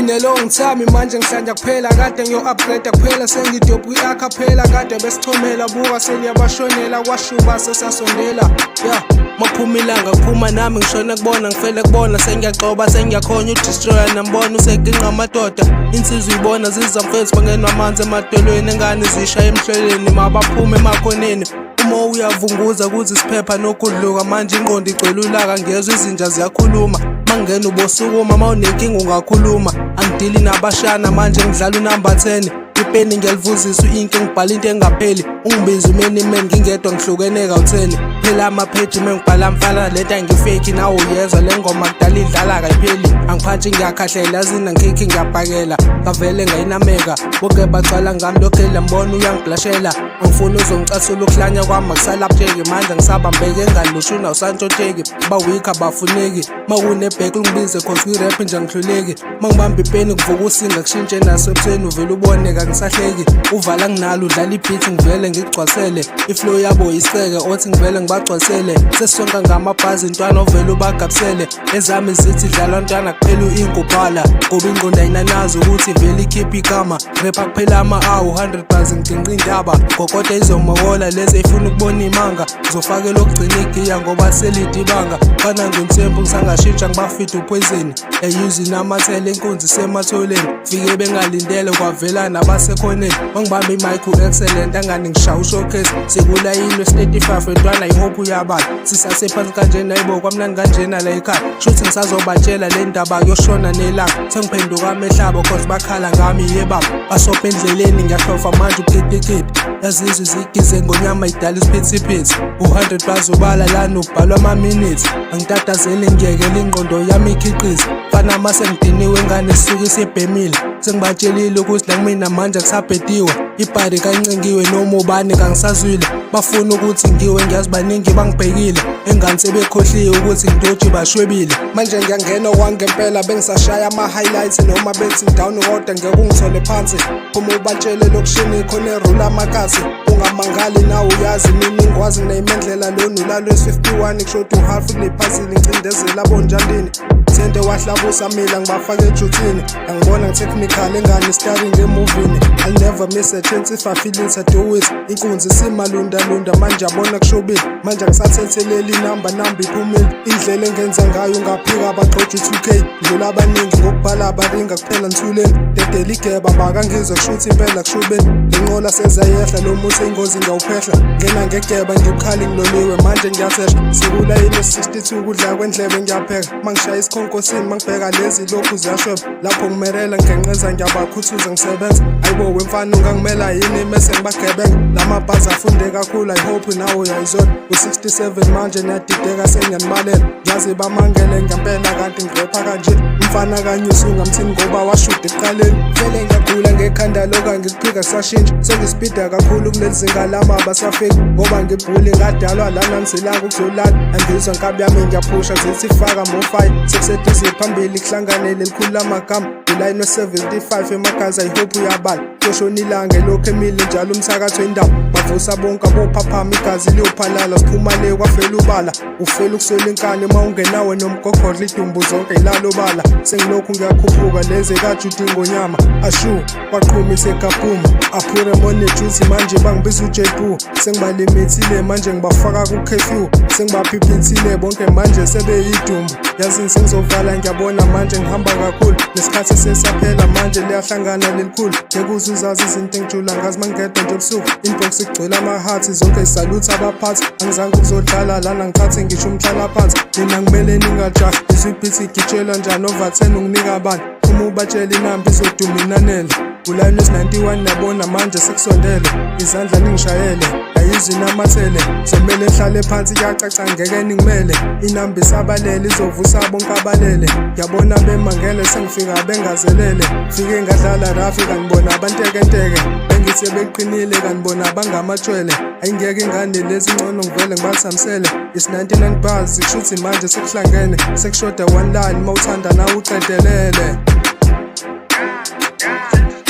been a long time, manje ngihlanja kuphela. Kade ngiyo-upgrade kuphela, sengidobhu i-acapella. Kade besichomela, buka seliyabashonela, kwashuba sesasondela ya. Maphuma ilanga kuphuma nami, ngishone kubona, ngifele kubona. Sengiyaxoba, sengiyakhonya udestroyer, nambona useginqa amadoda. Insizwa ibona zizamfethu, bangenwa amanzi emadolweni, engane zisha emhloleni, mabaphume emakhoneni. Uma uyavunguza kuthi siphepha nokudluka, manje ingqondo igcwele ulaka, ngezwe izinja ziyakhuluma. Mangena ubosukuma, mawunenkinga ungakhuluma. Angidili nabashana, manje ngidlala unumber 10. Ipeni ngiyalivuzisa, u-inki ngibhala into engapheli. Ungibiza umeni man, ngingedwa ngihlukene kawu-10. Phela amapheji mengibhala mfana, lento angifeki, nawe uyezwa le ngoma kudala idlala kayipheli. Angiphantshi, ngiyakhahlela, yazini angikhikhi, ngiyabhakela, ngavele ngayinameka. Bonke bagcwala ngami, lokhu lambona uyangibhlashela. Angifuni uzongicasula, ukuhlanya kwami akusalapsheki. Manje ngisabambeke engalushuna usantshotsheki, bawikho abafuneki. Makunebhek ungibize, 'cause kwi-rap nje angihluleki. Mangibamba ipeni kuvuka usinga, kushintshe naso ebusweni, uvele ubone kangisahleki. Uvala nginalo, udlala i-beat, ngivele ngigcwasele. I-flow yabo iseke othi ngivele ngibagcwasele. Sesonka ngamabhazi ntwana, ovele ubagabisele. Ezami zithi dlala ntwana, kuphela u-ink ubhala, ngoba ingqondo ayinanazi ukuthi vele ikhiphe igama. Repha kuphela ama-awu 100 bars, ngiginqa indaba gogoda izomokola lezi ey'funa ukubona imanga. Ngizofakela okugcina igiya ngoba selide ibanga. Fana ngonsempu ngisangashintsha, ngibafide upoison eyuze inamathele inkunzi sematholeni. Fike bengalindele, kwavela nabasekhoneni. Mangibamba i-mic u-excellent, angani ngishaya ushowcase. Sekulayini wesi-35 wentwana, i-hope uyabala. Sisasephansi kanjena, ayibo, kwamnandi kanjena la ekhaya. Shuthi ngisazobatshela le ndaba kuyoshona nelanga. Sengiphenduka amehlabo 'cause bakhala ngami, yebaba basopha endleleni. Ngiyahlofa manje ukitikiti, yazizwe zigize ngonyama idala isiphithiphithi. U-100 plus ubala lana, ubhalwa ama-minutes. Angitatazeli, ngiyekela ingqondo yami ikhiqize. Fana mase ngidiniwe, ingane sisuke isibhemile. Sengibatshelile ukuthi la kumina manje akusabhediwe. Ibhari kancengiwe noma ubani, kangisazwile. Bafuna ukuthi ngiwe, ngiyazi baningi bangibhekile. Engane sebekhohliwe ukuthi ngidoji, bashwebile. Manje ngiyangena okwangempela, bengisashaya ama-highlights noma bethi down, kodwa ngeke ungithole phansi. Phuma ubatshele lokishini khona erula amakasi. Ungamangali, nawe uyazi mina ingwazi ngineyimendlela. Lona ulalo wesi-51, kushoda uhalf kule phazili, ngicindezela abonjandini. Thente wahlabusa mila, ngibafaka ejuthini. Angibona ngi-technical, engane starring emovini. I'll never miss a chance, if I feel it I do it. Inkunzi simalundalunda manje, yabona kushobile. Manje angisathetheleli inamba, namba iphumile. Indlela engenza ngayo ungaphika, abagxoja u-2K. Ndlula abaningi ngokubhala, baringa kuphela nthuleni. Dedela igeba bakangizwe, kushuthi impela kushubeni. Lenqola sezayehla, lo muthi ingozi ngiyawuphehla. Ngena ngegeba, ngibukhali, ngiloliwe manje ngiyathesha. Sikulayini 62, kudla kwendlebe ngiyapheka. Mangishaya isikhonkosini, mangibheka lezi lokhu ziyashweba. Lapho ngimerela ngenqeza, ngiyabakhuthuza, ngisebenza. Ayibo wemfana, ungangimela yini mese ngibagebenga? Lamabhazi afunde kakhulu, I hope nawe uyayizona. U-67 manje niyadideka, sengiyanibalela. Ngiyazi bamangele ngempela, kanti ngirepha kanje. Umfana kanyusi ungamthini ngoba washuda ekuqaleni. Vele ngiyagula ngekhanda loka, ngikuphika kusashintsha. Sengispida kakhulu kuleli zinga lami, abasafiki ngoba ngibhuli, ngadalwa lana, ngizilanga ukuzolala. Angizwa nkabi yami, ngiyaphusha, zithi faka mofayi. Sekuseduze phambili, kuhlangane lelikhulu lamagama. Ulayini we-75 emagazi, I hope uyabala. Kuyoshona ilanga elokhu emile njalo umthakathi wendaba. Bavusa bonke abophaphama, igazi liyophalala. Siphuma le kwafela ubala, ufela ukuswela inkani uma ungenawe nomgogodla, idumbu zonke ilalo bala. Sengilokhu ngiyakhuphuka leze kajuda ingonyama. Ashu kwaqhumisa egabhuma aphure monejuice, manje bangibiza ujepu. Sengibalimithile manje, ngibafaka ku-curfew. Sengibaphiphithile bonke manje, sebeyidumbu. Yazini sengizovala, ngiyabona manje ngihamba kakhulu, nesikhathi sesiyaphela manje, liyahlangana lelikhulu. Ngeke uze uzazi izinto engijula ngazi mangedwa nje ebusuku. Inbox igcwele ama-heart, zonke zisalutha abaphathi. Angizange ukuzodlala lana, ngithathe ngisho umhlala phansi. Nina kumele ningajahi, izwe i-beat igitshelwa njani? Over 10 unginika bani? Uma ubatshela inamba izoduma inanele. Ulayini wesi-91, nabona manje sekusondele. Izandla ningishayele, ayizwe inamathele. Zomele nihlale phansi, kuyacaca ngeke ningimele. Inamba isabalele, izovusa bonke abalele. Ngiyabona bemangele, sengifika bengazelele. Fike ngadlala rafi, kanibona abantekenteke. Bengithi beqinile, kanibona bangamatshwele. Ayingeke ingane lezi, ngcono ngivele ngibathamisele. It's 99 bars, kushuthi manje sekuhlangene. Sekushoda one line, mawuthanda nawe uqedelele.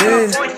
Hey.